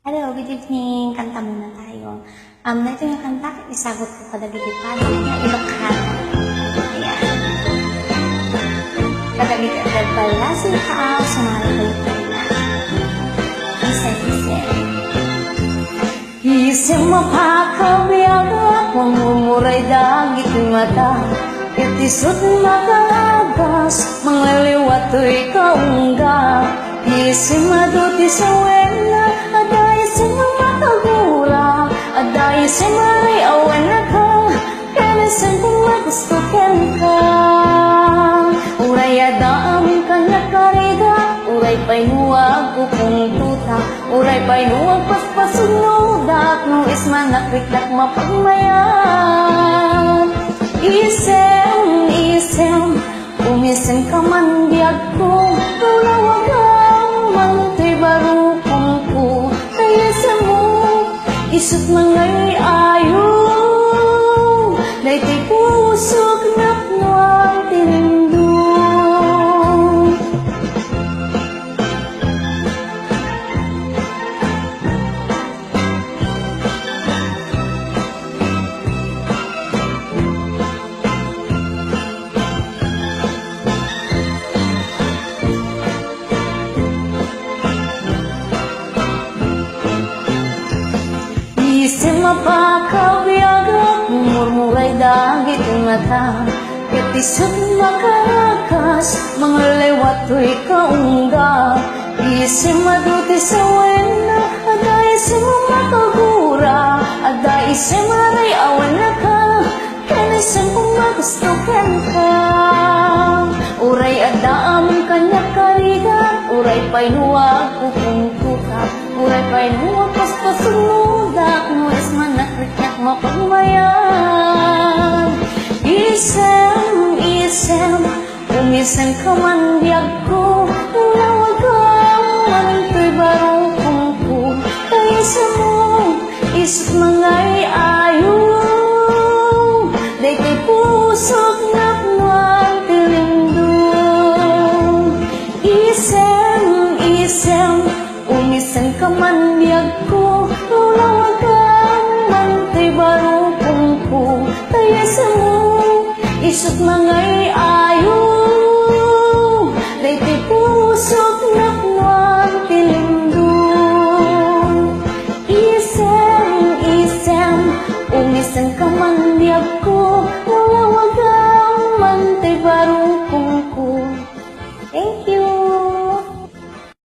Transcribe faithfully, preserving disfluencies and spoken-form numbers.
Hello, good evening. Kanta muna tayo. Um, ito yung kanta, isagot ko kadagiti padang nga Ilocano. Ayan. Kadagiti adda ballad, sumara kayo kanina. Isem, isem. Isem a pakabiagak, mangmurmuray dagiti mata. Ket isut' makaragas, mangliwat toy kaungga. Isem adu ti sawenna, adda isem a makagura, adda isem a ray awan naka, ken isem ti magusto kenka. Uray addaem kaniak a rigat, uray pay no agpupungtotak, uray pay no agpaspasugnodak, no isem a nakriknak mapagmayat. Isem, isem, umisemka man biagko, no lawagam man toy barukongko, ta isemmo, isut' mangay-ayo, daytoy pusok napnoan ti lindong. Isem a pakabiagak, murmuray dagiti mata. Ket isut' makaragas, mangliwat toy kaungga. Isem adu ti sawenna, adda isem a makagura, adda isem a ray awan naka, ken isem a magusto kenka. Uray addaem kaniak a rigat, uray pay no agpupungtotak, uray pay no agpaspasugnodak, no isem a nakriknak mapagmayat. Isem, isem, umisemka man biagko, no lawagam man toy barukongko, ta isemmo, isut' mangay-ayo, daytoy pusok napnoan ti lindong. Isem, isem, umisemka man biagko, no lawagam man toy barukongko, ta isemmo, isut' mangay-ayo,